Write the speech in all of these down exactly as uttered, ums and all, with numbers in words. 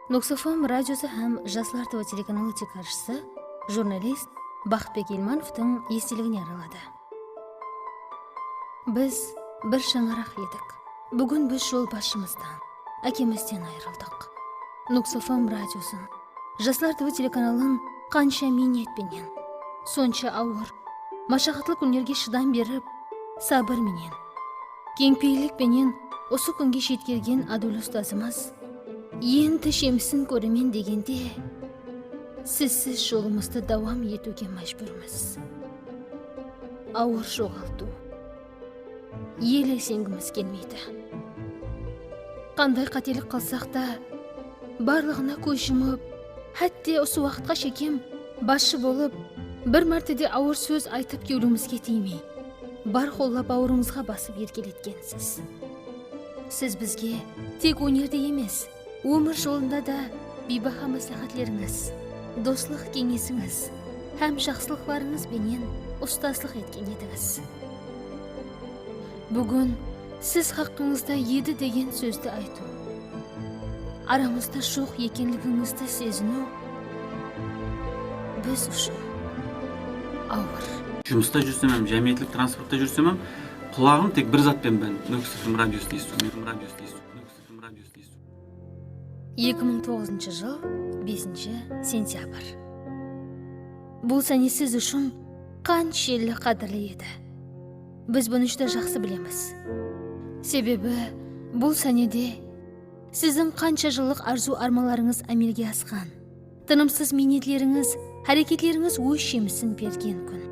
Nuks F M radiosı hám Jaslar T V telekanalı tiykarshısı, jurnalist Baxıtbek Elmanovtıń esteligine arnaladı. Biz bir shańaraq edik. Búgin biz jolbasshımızdan, ákemizden ayırıldıq. Nuks F M radiosın, Jaslar T V telekanalın qansha miynet penen, sonsha awır, mashaqatlı kúnlerge shıdam berip, sabır menen, keńpeyillik penen usı kúnge jetkergen ádawli ustazımız, endi jemisin kóremen degende, sizsiz jolımızdı dawam etiwge májbúrmiz. Awır joǵaltıw. Ele isengimiz kelmeydi. Qanday qátelik qılsaq ta, barlıǵına kóz jumıp, hátte usı waqıtqa shekem basshı bolıp, bir márte de awır sóz aytıp kewlimizge tiymey, bar qollap bawırımızǵa basıp erkeletkensiz. Siz bizge tek ónerde emes, ómir jolında da biybaha másláhátlerińiz, doslıq keńesińiz hám jaqsılıqlarıńız benen ustazlıq etken edińiz. Búgin siz haqqıńızda edi degen sózdi aytıw, aramızda joq ekenligińizdi seziniw biz ushın awır. Jumısta júrsem hám, jámiyetlik transportta júrsem hám, qulaǵım tek bir zatpen bánt, Nókis F M radiosın esitiw, Nókis F M radiosın esitiw, Nókis F M radiosın esitiw. Eki mıń toǵızınshı jıl, besinshi sentyabr. Bul sáne siz ushın qanshelli qádirli edi. Biz bunı júdá jaqsı bilemiz. Sebebi bul sánede siziń qansha jıllıq arzıw-ármanlarıńız ámelge asqan. Tınımsız miynetlerińiz, háreketlerińiz óz jemisin bergen kún.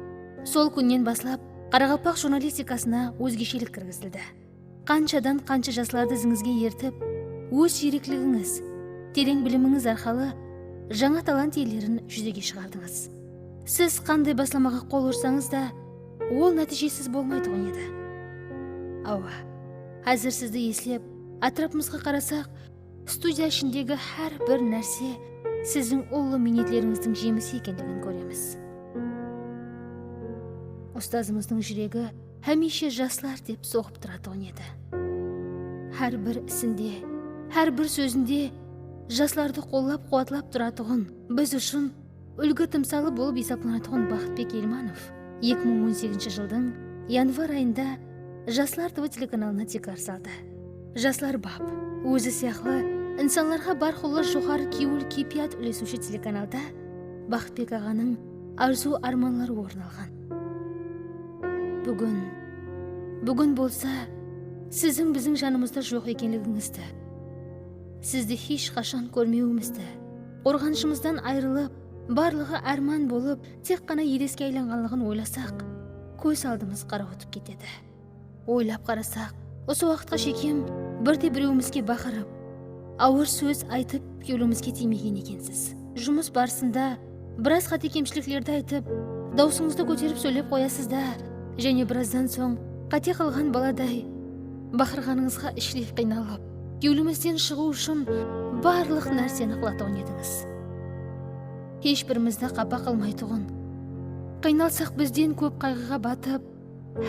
Sol kúnnen baslap qaraqalpaq jurnalistikasına ózgeshelik kirgizildi. Qanshadan qansha jaslardı izińizge ertip, óz ziyrekligińiz, tereń bilimińiz arqalı jańa talant iyelerin júzege shıǵardıńız. Siz qanday baslamaǵa qol ursańız da, ol nátiyjesiz bolmaytuǵın edi. Awa, házir sizdi eslep, átirapımızǵa qarasaq, studiya ishindegi hár bir nárse siziń ullı miynetlerińizdiń jemisi ekenligin kóremiz. Ustazımızdıń júregi hámiyshe jaslar dep soǵıp turatuǵın edi. Hár bir isinde, hár bir sózinde jaslardı qollap-quwatlap turatuǵın, biz ushın úlgi tımsalı bolıp esaplanatuǵın Baxıtbek Elmanov eki mıń on segizinshi jıldıń yanvar ayında Jaslar T V telekanalına tiykar saldı. Jaslar bap, ózi sıyaqlı insanlarǵa bárqulla joqarı kewil keypiyat úlesiwshi telekanalda Baxıtbek aǵanıń arzıw-ármanları orın alǵan. Búgin, búgin bolsa siziń biziń janımızda joq ekenligińizdi, sizdi hesh qashan kórmewimizdi, qorǵanıshımızdan ayırılıp, barlıǵı árman bolıp, tek ǵana eleske aylanǵanlıǵın oylasaq, kóz aldımız qarawıtıp ketedi. Oylap qarasaq, usı waqıtqa shekem birde birewimizge baqırıp, awır sóz aytıp kewlimizge tiymegen ekensiz. Jumıs barısında biraz qáte-kemshiliklerdi aytıp, dawısıńızdı kóterip sóylep qoyasız da, jáne birazdan soń qáte qılǵan baladay baqırǵanıńızǵa ishley qıynalıp, kewlimizden shıǵıw ushın barlıq nárseni qılatuǵın edińiz. Hesh birimizdi qapa qılmaytuǵın, qıynalsaq bizden kóp qayǵıǵa batıp,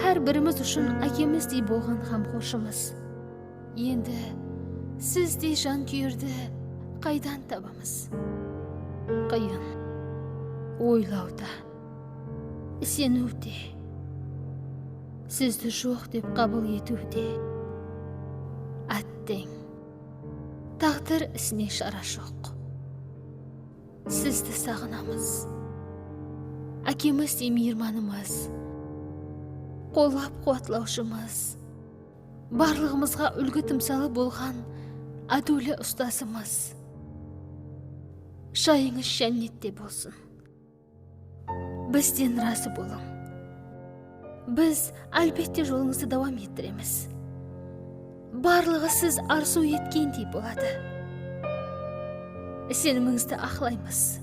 hár birimiz ushın ákemizdey bolǵan ǵamxorshımız. Endi sizdey jankúyerdi qaydan tabamız? Qıyın. Oylawda, iseniwde, sizdi joq dep qabıl etiwde. Átteń, táǵdir isine shara joq. Sizdi saǵınamız. Ákemizdey miyirmanımız, qollap-quwatlawshımız, barlıǵımızǵa úlgi tımsalı bolǵan ádewli ustazımız. Jayıńız jánnette bolsın. Bizden razı bolıń. Biz, álbette, jolıńızdı dawam ettiremiz. Barlıǵı siz arzıw etkendey boladı. Isenimińizdi aqlaymız.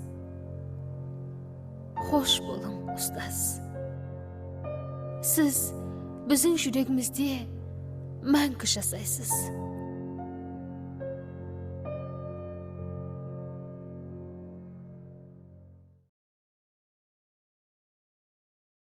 Xosh bolıń, ustaz. Siz biziń júregimizde máńgi jasaysız.